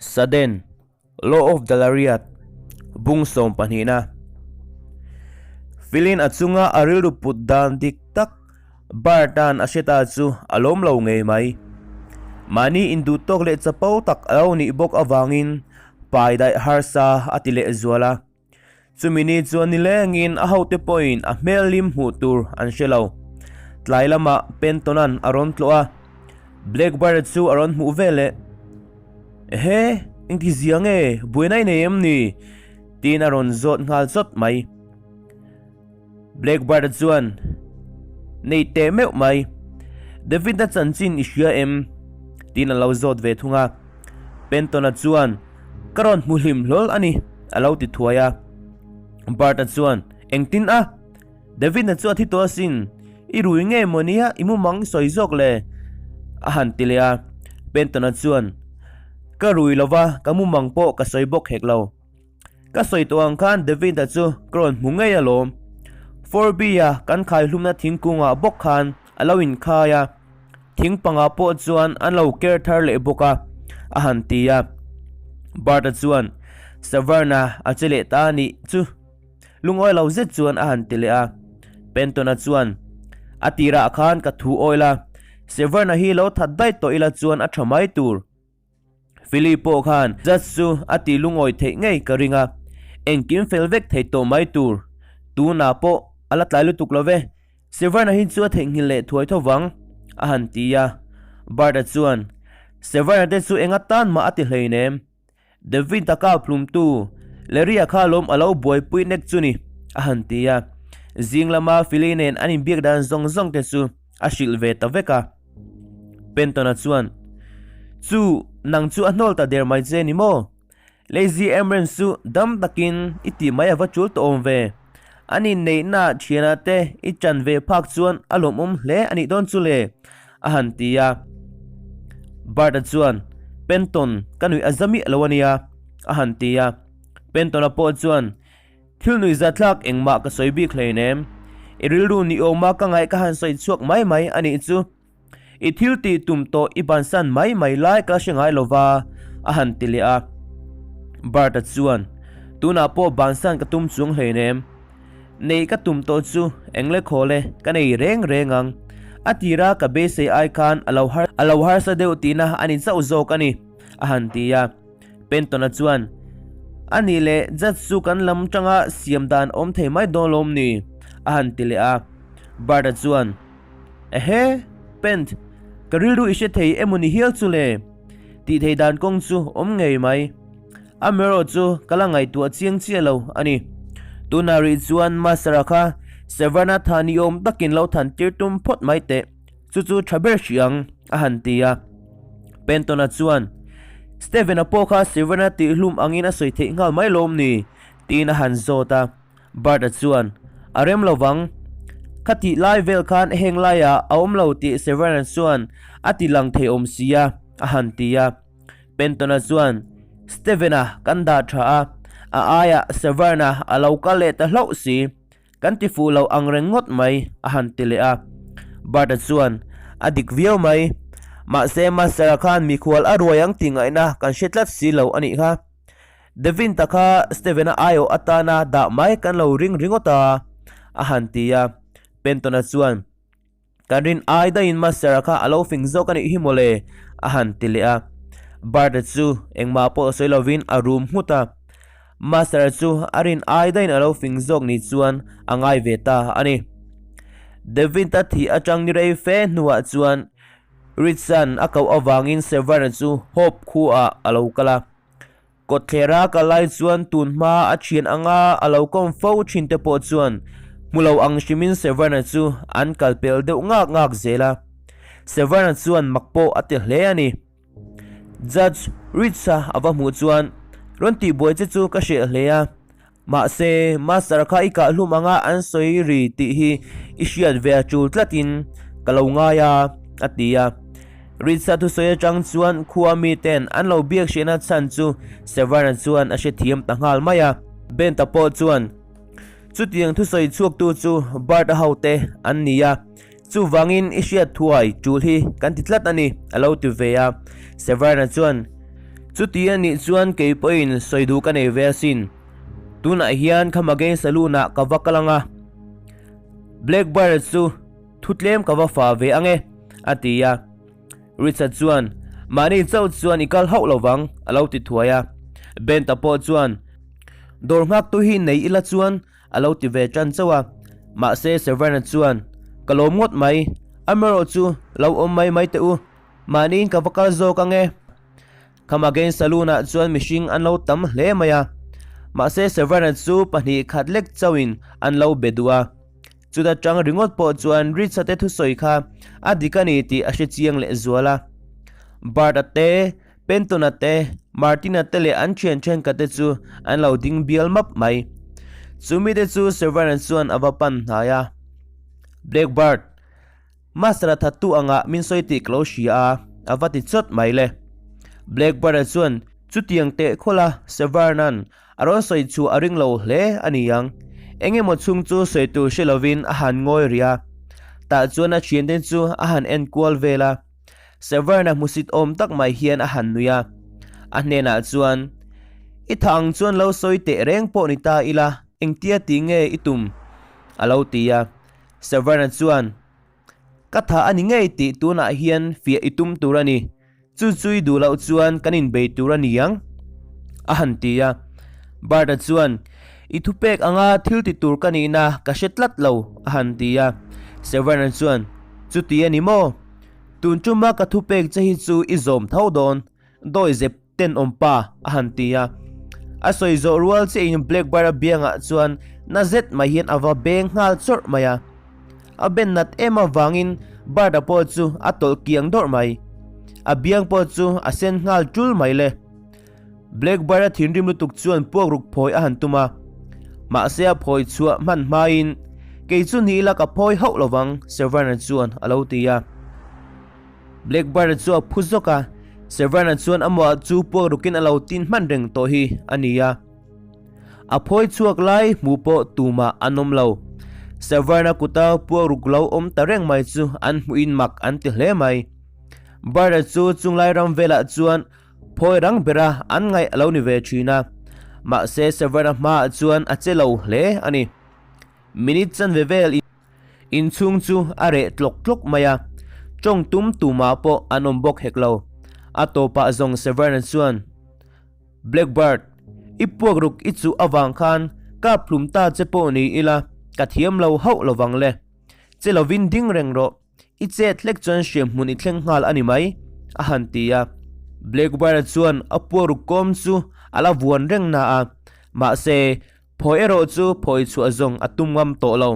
Sudden, Law of the Lariat, Bung sawmpahnihna. Philin a chunga a rilru put dan dik tak Bart-a'n a hre ta chu a lawm lo ngei mai. Mahni induh tawk leh chapo tak a lo nih bawk avangin pai daih harsa a ti leh zual a. Chumi ni chuan nilengin a hote pawhin a hmel hlim hmuh tur an hre lo. Tlai lamah Penton-a'n a rawn tlawh a, Blackbird chu a rawn hmuh veleh, Ehe, engti zia nge, buaina i nei em ni? tiin a rawn zawt nghal chawt mai. Blackbird chuan, Nei teh meuh mai, David-a chanchin i hria em? tiin a lo zawt ve thung a. Penton-a chuan, Ka rawn hmu hlim hlawl a ni, a lo ti thuai a. Bart-a chuan, Engtin a? David-a chu a thi tawh asin, i rui nge maw nia i mumang i sawi zawk le? a han ti leh a. Penton-a chuan, Ka rui lo va, ka mumang pawh ka sawi bawk hek lo. Ka sawi tawh ang khan David-a chu ka rawn hmu ngei alawm. Forby-a kan khaihlumna thingkungah bawk khan a lo inkhai a, thing pangah pawh chuan an lo ker thar leh bawk a, a han ti a. Bart-a chuan, Severn-a a che leh ta a nih chu. Lungawi lo zet chuan a han ti leh a. Penton-a chuan, A tirah khan ka thu awil a, Severn-a hi lo that daih tawh ila chuan a tha mai tur. Philip pawh khan Judge chu a ti lungawi theih ngei ka ring a, engkim fel vek thei tawh mai tur. Tunah pawh a la tlai lutuk lo ve, Severn-a hi chu a theihnghilh leh thuai tho vang, a han ti a. Bart-a chuan, Severn-a te chu enga tan mah a ti hleinem. David-a kap hlumtu Larry-a kha lawm a lo buaipui nek chu ni, a han ti a. Zing lama Philly nen an inbiak dan zawng zawng te chu a hrilh ve ta vek a. Penton-a chuan, Chu, nang chu a hnawl ta der mai che ni maw? Lazy Emran chu dam takin i tih mai a va tul tawh awm ve. An inneihna thiana te i chan ve phak chuan a lawmawm hle a nih dawn chu le, a han ti a. Bart-a chuan, Penton, ka nuih a za miah lo a nia, a han ti a. Penton-a pawh chuan, Thil nuihzatthlak engmah ka sawi bik hleinem. I rilru ni awma ka ngaih ka han sawi chhuak mai mai a nih chu. I thil tih tum tawh i bansan mai mai lai ka hre ngai lova, a han ti leh a. Bart-a chuan, Tunah pawh bansan ka tum chuang hleinem. Neih ka tum tawh chu engle khawl e, ka nei reng reng ang. A tira ka beisei ai khan a lo a lo harsa deuh tihna a ni chauh zawk a ni, a han ti a. Penton-a chuan, A nih leh, Judge chu kan lam tanga siam dan awm thei mai dawn lawm ni? a han ti leh a. Bart-a chuan, Ehe, Pent, ka rilru i hre thei emaw ni hial chu le? Tih thei dan kawng chu awm ngei mai. Amaherawh chu ka la ngaihtuah chiang chiah lo a ni. Tunah rih chuan Master-a kha Severn-a tha ni awm takin lo than tir tum phawt mai teh. Chu chu tha ber hrih ang, a han ti a. Penton-a chuan, Steven-a pawh kha Severn-a tihhlum angin a sawi theih nghal mai lawm ni? tiin a han zawt a. Bart-a chuan, A rem lo vang. Kha tih lai vel khan heng laiah a awm lo tih Severn-a chuan a ti lang thei awm si a, a han ti a. Penton-a chuan, Steven-a kan dah tha a, a aiah Severn-a a lo kal leh ta hlauh si. Kan ti fuh lo ang reng ngawt mai, a han ti leh a. Bart-a chuan, A dik viau mai. Mahse, Master-a khan mikhual a ruai ang tih ngaihna kan hre tlat si lo a nih kha. Devin ta kha Steven-a aiawh atana dah mai kan lo ring ringawt a, a han ti a. Penton-a chuan, Kan rin ai daihin Master-a kha a lo fing zawk a nih hi mawle, a han ti leh a. Bart-a chu engmah pawh sawi lovin a rum nghut a. Master-a chu a rin ai daihin a lo fing zawk ni chuan a ngai ve ta a ni. David-a thih atang ni rei fe hnuah chuan Ritz-a'n a koh avangin Severn-a chu Hope khuaah a lo kal a. Kawtthlera kal lai chuan tun hma a thian anga a lo kawm fo thin te pawh chuan hmu lo ang hrimin Severn-a chu an kal pel deuh ngak ngak zel a. Severn-a chuan mak pawh a ti hle a ni. Judge Rich-a a va hmuh chuan, Rawn tihbuai che chu ka hreh hle a. Mahse, Master kha i kah hlum anga an sawi ri tih hi i hriat ve a tul tlatin ka lo ngai a, a ti a. Ritsa thusawi atang chuan khua miten an lo biak hriatna chhan chu Severn-a chuan a hrethiam ta nghal mai a. Bent-a pawh chuan, Chutiang thusawi chhuaktu chu Bart-a hote an ni a, chuvangin i hriat thuai tul hi kan ti tlat a ni, a lo ti ve a. Severn-a chuan. Chuti a nih chuan kei pawhin sawi duh ka nei ve asin. Tunah hian Khamagain Saloon-ah ka va kal ang a, Blackbird chu thu tlem ka va fa ve ang e, a ti a. Richard chuan, Mahni chauh chuan i kal hauh lo vang, a lo ti thuai a. Benta pawh chuan, Dawr nghaktu hi nei ila chuan a lo ti ve tan chauh a. Mahse Severn-a chuan, Ka lawm ngawt mai, amaherawhchu lo awm mai mai teh u, mahniin ka va kal zawk ang e. Khamagain Saloon-ah chuan mihring an lo tam hle mai a, mahse Severn-a chu pahnih khat lek chauhin an lo be duh a. Chuta tang ringawt pawh chuan Richard-te thusawi kha a dik a ni tih a hre chiang leh zual a. Bart-a te, Penton-a te, Martin-a te leh an thian thenkhat te chu an lo ding bial map mai. Chu mite chu Severn-a chuan a va pan hnai a. Blackbird, Master-a thattu angah min sawi tih ka lo hria a, a va ti chawt mai le. Blackbird-a chuan chutiang teh khawlh a, Severn-a'n A rawn sawi chu a ring lo hle a ni ang. Eng emaw chhung chu sawi tur hre lovin a han ngawi rih a. Tah chuan a thiante chu a han en kual vel a. Severn-a hmusit awm tak mai hian a han nui a. A hnenah chuan, I tha ang chuan lo sawi teh reng pawh ni ta ila, engtia ti nge i tum? a lo ti a. Severn-a chuan, Ka tha a ni ngei tih tunah hian fiah i tum tur a ni. Chu chu i duh loh chuan kan inbei tur a ni ang, a han ti a. Bart-a chuan, I thupek anga thil ti tur ka nihna ka hre tlat lo, a han ti a. Severn-a chuan, Chuti a ni maw? Tun tuma ka thupek che hi chu i zawm tho dawn, dawi zep Tenawm pa, a han ti a. A sawi zawh rual chiahin Blackbird-a biangah chuan na zet mai hian a va beng nghal chawrh mai a. A ben nat em avangin Bird-a pawh chu a tawlh kiang dawrh mai. A biang pawh chu a sen nghal tul mai le. Blackbird-a thinrim lutuk chuan puakruk phawi a han tum a. Mahse a phawi chhuah hman hmain, Kei chu ni ila ka phawi hauh lovang, Severn-a chuan a lo ti a. Blackbird chu a phu zawk a, Severn-a chuan a mawh chu puak rukin a lo tin hman reng tawh hi a ni a. A phawi chhuak lai hmuh pawh tumah an awm lo. Severn-a kuta puak ruk lo awm ta reng mai chu an hmuhin mak an ti hle mai. Bird-a chu chunglai ram velah chuan phawi rang bera an ngaih a lo ni ve thin a, mahse Severn-a hmaah chuan a che lo hle a ni. Minute chanve vel Inchhung chu a reh tlawk tlawk mai a, tawng tum tumah pawh an awm bawk hek lo. A tawpah zawng Severn-a chuan, Blackbird, i puak ruk i chuh avang khan kap hlum ta che pawh ni ila, ka thiam lo hauh lovang le. Che lovin ding reng rawh, i chet hlek chuan hriamhmun i thleng nghal a ni mai, a han ti a. Blackbird-a chuan a puak ruk kawm chu a la vuan reng na a, mahse, Phawi erawh chu phawi chhuah zawng a tum ngam tawh lo.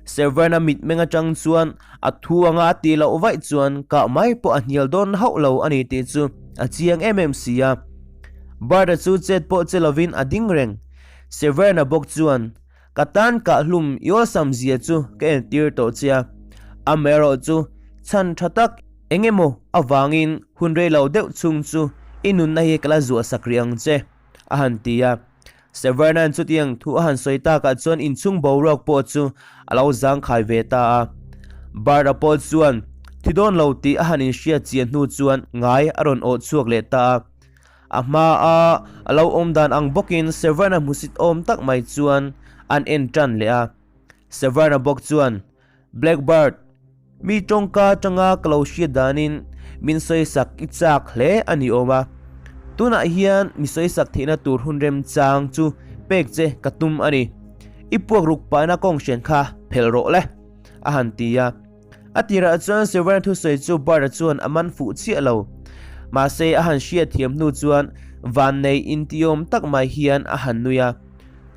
Severn-a mitmeng atang chuan a thu anga a tih loh vaih chuan kah mai pawh a hnial dawn hauh lo a ni tih chu a chiang em em si a. Bart-a chu chet pawh che lovin a ding reng. Severn-a bawk chuan, Ka tan kah hlum i awlsam zia chu ka entir tawh che a, amaherawh chu chhan tha tak eng emaw avangin hun rei lo deuh chhung chu i nunna hi ka la zuah sak rih ang che, a han ti a. Severnan chutiang thu a han sawi takah chuan inchhung boruak pawh chu a lo zangkhai ve ta a. Bart-a pawh chuan thi dawn lo tih a han inhriat chian hnu chuan ngai a rawn awh chhuak leh ta a. A hmaa a lo awm dan ang bawkin Severna hmusit awm tak mai chuan an en tan leh a. Severna bawk chuan Blackbird, mi tawngka atanga ka lo hriat danin min sawisak i chak hle a ni awm a. Tunah hian mi sawisak theihna tur hun remchang chu pek che ka tum a ni. I puak ruk paina kawng hrian kha phelh rawh le, a han ti a. A tirah chuan Severn thusawi chu Bart-a chuan a man fuh chiah lo. Mahse a han hriat thiam hnu chuan vannei intiawm tak mai hian a han nui a.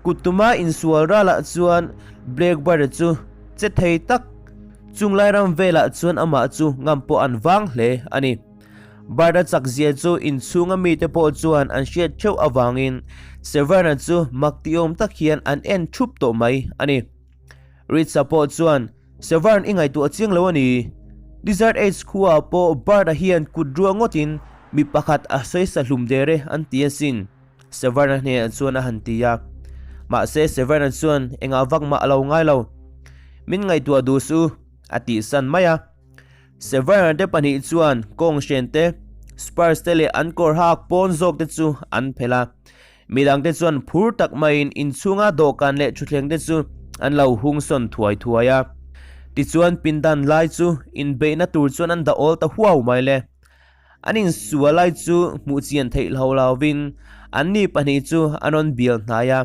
Kut tuma insual ralah chuan Blackbird-a chu che thei tak chung lai ram velah chuan amah chu ngam pawh an vang hle a ni. Bird-a chakzia chu inchhunga mite pawh chuan an hriat theuh avangin Severn-a chu mak tiawm tak hian an en thup tawh mai a ni. Ritz-a pawh chuan, Severn i ngaihtuah chiang lo a ni. Desert Age khuaah pawh Bird-a hian kut ruah ngawtin mi pakhat a sawisa hlum der e an ti asin. Severna hnenah chuan a han ti a. Mahse Severna chuan engah vak mah a lo ngai lo. Min ngaihtuah duh suh, a tihsan mai a. Severna te pahnih chuan kawng hren te, Spurs te leh an kawr hak pawn zawk te chu an phelh a. Midangte chuan phur tak maiin inchhunga dawhkan leh thutthleng te chu an lo hung sawn thuai thuai a. Tichuan pindan lai chu inbeihna tur chuan an dah awl ta huau mai le. An insual lai chu hmuh chian theih lo lovin anni pahnih chu an rawn bial hnai a.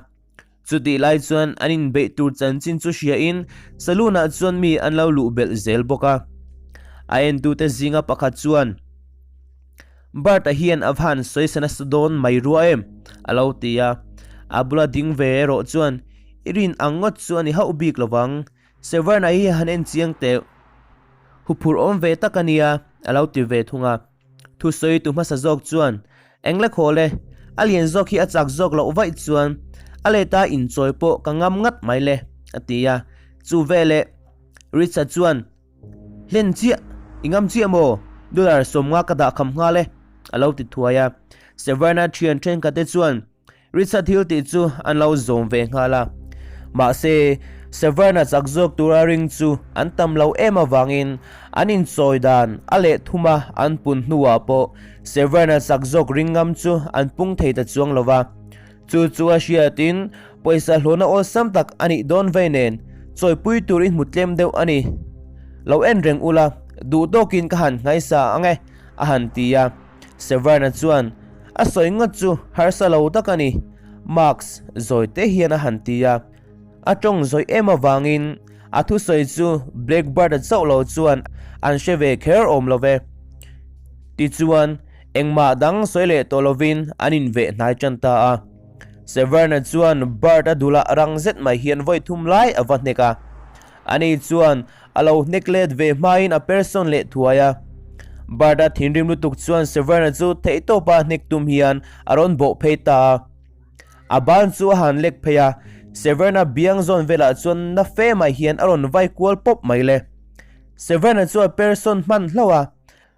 Chutih lai chuan an inbeih tur chanchin chu hriain saloon-ah chuan mi an lo luh belh zel bawk a. A entute zinga pakhat chuan, Bart-a hian a va han sawi sa nasa dawn mai rua em? a lo ti a. A bula ding ve erawh chuan, I rin ang ngawt chu a ni hauh bik lo vang. Severn-a hi han en chiang teh. Huphurh awm ve tak a nia, a lo ti ve thung a. Thusawi tu hmasa zawk chuan, Engle khawl e, a lian zawk hi a chak zawk loh vaih chuan a leta inchawi pawh ka ngam ngat mai le, a ti a. Chu veleh Richard chuan, Hlen chiah, i ngam chiah maw? Dollar 50 ka dah kham nghal e, a lo ti thuai a. Severna thian thenkhatte chuan Richard thil tih chu an lo zawm ve nghal a. Mahse, Severna chak zawk tura ring chu an tam lo em avangin an inchawi dan a leh thuma an pun hnuah pawh Severna chak zawk ring ngam chu an pung thei ta chuang lo va. Chu chu a hriatin pawisa hlawhna awlsam tak a nih dawn vei nen chawipui tur i hmu tlem deuh a ni. Lo en reng ula, duh tawkin ka han nghaisa ang e, a han ti a. Severna chuan a sawi ngawt chu harsa lo tak a ni, Marks zawi te hian a han ti a. A tawng zawih em avangin a thusawi chu Blackbird-a chauh lo chuan an hre ve kher awm lo ve. Tichuan, engmah dang sawi leh tawh lovin an inveh hnai tan ta a. Severna chuan Bird-a dulah rang zet mai hian vawi thum lai a va hnek a. Ani chuan a lo hnek let ve hmain a per sawn leh thuai a. Bird-a thinrim lutuk chuan Severna chu theihtawpa hnek tum hian a rawn bawh phei ta a. A ban chu a han lek phei a, Severna biang zawn velah chuan na fe mai hian a rawn vai kual pawp mai le. Severna chu a per sawn hman hlauh a,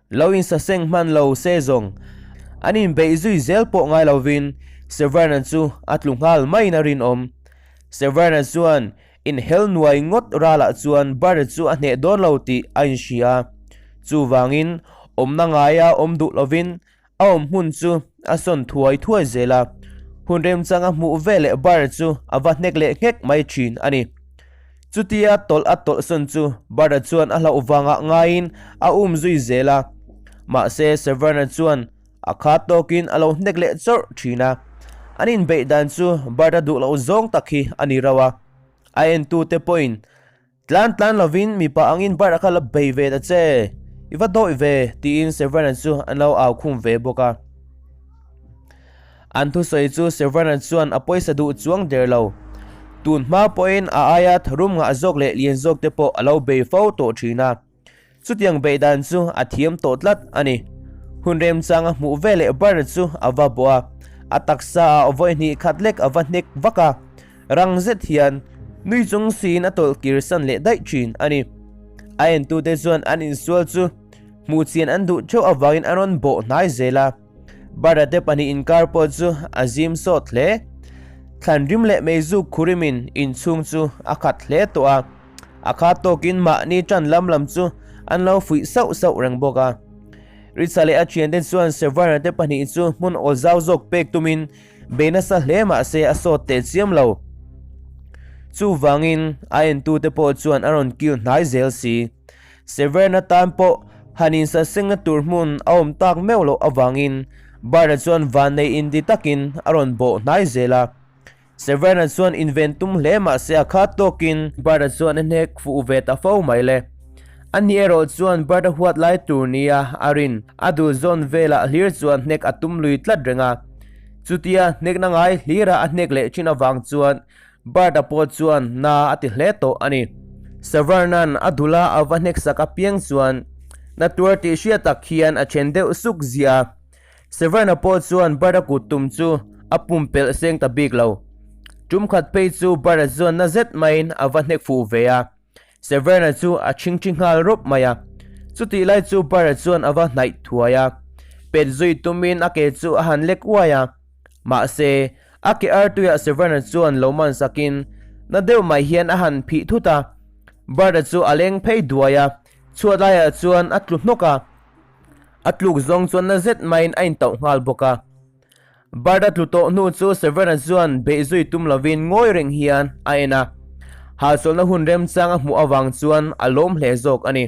lo insaseng hman lo se zawng an inbeih zui zel pawh ngai lovin Severna chu a tlu nghal maiin a rinawm. Severna chuan inhel nuai ngawt ralah chuan Barret chu a hneh dawn lo tih a inhria a, chuvangin awmna ngaia awm duh lovin A awm hmun chu a sawn thuai thuai zel a, hun remchang a hmuh ve leh Bar chu a va hnek leh nghek mai thin a ni. Chutia tawlh a tawlh sawn chu Bar-a chuan a hlauh vangah ngaiin a um zui zel a, mahse Severna chuan a khat tawkin a lo hnek leh chawrh thin a. An inbeih dan chu Bar-a duh loh zawng tak hi a ni rauh a, a entute pawhin Tlan tlan lovin mipa angin bar a kha la bei ve ta che, i va dawih ve, tiin Severna chu an lo au khum ve bawk a. An thusawi chu Severna chuan a pawisa duh chuang der lo. Tun hma pawhin a aia tharum ngah zawk leh lian zawk te pawh a lo bei fo tawh thin a. Chutiang beih dan chu a thiam tawh tlat a ni. Hun remchang a hmuh ve leh bar chu a va bawh a, a taksa ah vawi hnih khat lek a va hnek vak a, rang zet hian nui chung siin a tawlh kir san leh daih thin a ni. A entute chuan an insual chu hmuh chian an duh theuh avangin an rawn bawh hnai zel a. Barra te pahnih inkar pawh chu a zim sawt hle. Thlan rim leh meizuk khurimin inchhung chu a khat hle tawh a. A khat tawkin mahni tan lam lam chu an lo fuih sauh sauh reng bawk a. Ritsa leh a thiante chuan Severna te pahnih chu hmun awl zau zawk pek tumin bei nasa hle mah se a sawt teh chiam lo. Chuvangin a entute pawh chuan a rawn kil hnai zel si. Severna tan pawh han insasengna tur hmun a awm tak meuh loh avangin Barna chuan vannei inti takin a rawn bawh hnai zel a. Severna chuan inven tum hle mah se a khat tawkin Bert-a chuan a hnek fuh ve ta fo mai le. Ani erawh chuan Bert-a huat lai tur nia a rin a dul zawn velah hlir chuan hnek a tum lui tlat reng a. Chutia hnekna ngai hlira a hnek leh thin avang chuan Bert-a pawh chuan na a ti hle tawh a ni. Severna'n a dula a va hnek sak apiang chuan na tuar tih hriat tak hian a then deuh suk ziah a. Severna pawh chuan Bert-a kut tum chu a pumpelh seng ta bik lo. Tum khat phei chu Bert-a chuan na zet maiin a va hnek fuh ve a, Severna chu a chhingthi nghal rawp mai a. Chutih lai chu Bert-a chuan a va hnaih thuai a, pet zui tumin a ke chu a han lek uai a. Mahse, a ke artuiah Severna chuan lo man sakin na deuh mai hian a han phih thut a. Bert-a chu a leng phei duai a, chhuat laiah chuan a tlu hnawk a. A tluk zawng chuan na zet maiin a intauh nghal bawk a. Bart-a tlu tawh hnu chu Severn-a chuan beih zui tum lovin ngawi reng hian a en a. Hahchawlhna hun remchang a hmuh avang chuan a lawm hle zawk a ni.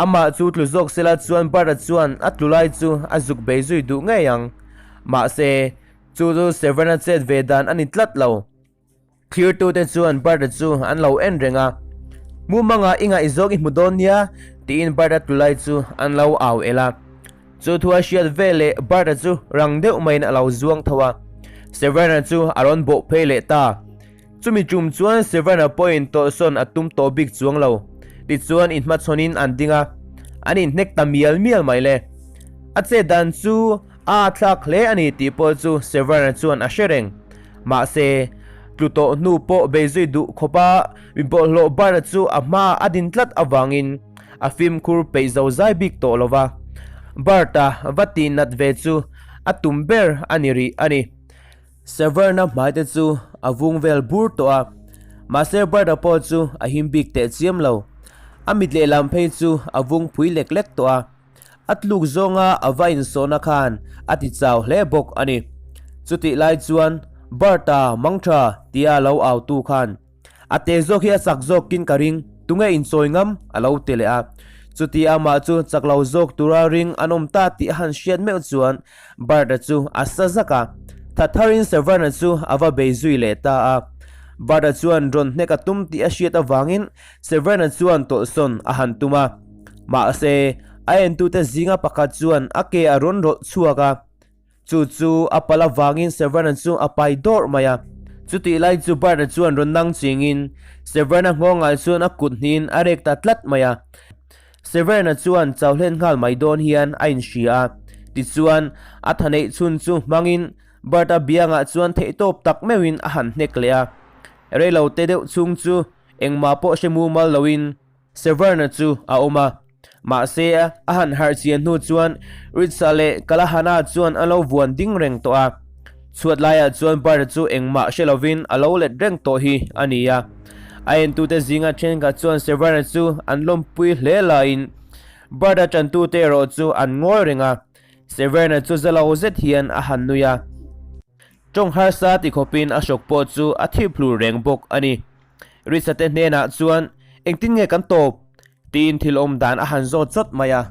Amah chu tlu zawk sela chuan Bart-a chuan a tlu lai chu a zuk bei zui duh ngei ang. Mahse, chu chu Severn-a chet ve dan a ni tlat lo. Thirtute chuan Bart-a chu an lo en reng a, Mumanga i ngaihzawng i hmu dawn nia, tiin Bart-a tlu lai chu an lo au el a. Chu thu a hriat veleh Bart-a chu rang deuh maiin a lo zuang tho a, Severn-a chu a rawn bawh phei leh ta. Chumi tum chuan Severn-a pawhin tawlhsawn a tum tawh bik chuang lo. Tichuan inhmachhawnin an ding a, an inhnek ta mial mial mai le. A chet dan chu a thlak hle a ni tih pawh chu Severn-a chuan a hre reng. Mahse, tlu tawh hnu pawh bei zui duh khawpa mi bawlhhlawh Bart-a chu a hma a din tlat avangin a fimkhur peih zo zai bik tawh lo va. Bart-a va tih nat ve chu a tum ber a ni rih a ni. Severn-a hmaite chu a vung vel bur tawh a, mahse Bart-a pawh chu a him bik teh chiam lo. A mit lehlam phei chu a vung phui lek lek tawh a. A tluk zawnga a va insawhna khan a ti chau hle bawk a ni. Chutih lai chuan Bart-a mangtha tia lo autu khan, A te zawk hi a chak zawkin ka ring, tunge inchawi ngam? a lo ti leh a. Chuti amah chu chak lo zawk tura ring an awm ta tih a han hriat meuh chuan Bart-a chu a sa zak a. Thatharin Severn-a chu a va bei zui leh ta a. Bart-a chuan rawn hnek a tum tih a hriat avangin Severn-a chuan tawlhsawn a han tum a. Mahse, a entute zinga pakhat chuan a ke a rawn rawlh chhuak a. Chu chu a pal avangin Severn-a chu a pai dawrh mai a. Chutih lai chu Bart-a chuan rawn nang chingin Severn-a nghawngah chuan a kut hnihin a rek ta tlat mai a. Severn-a chuan chau hlen nghal mai dawn hian a inhria a. Tichuan, a tha neih chhun chu hmangin Bart-a biangah chuan theihtawp tak meuhin a han hnek leh a. Reilote deuh chhung chu Engmah pawh hre mumal loin Severn-a chu a awm a. Mahse, a han harh chian hnu chuan Ritsa leh Kalahana chuan an lo vuan ding reng tawh a. Chhuat laiah chuan Bart-a chu engmah hre lovin a lo let reng tawh hi a ni a. A entute zinga thenkhat chuan Severn-a chu an lawmpui hle laiin Bart-a tantute erawh chu an ngawi reng a. Severn-a chu za lo zet hian a han nui a. Tawng harsa ti khawpin a hrawk pawh chu a thip hlur reng bawk a ni. Richard-te hnenah chuan, Engtin nge kan tawp? tiin thil awm dan a han zawt zawt mai a.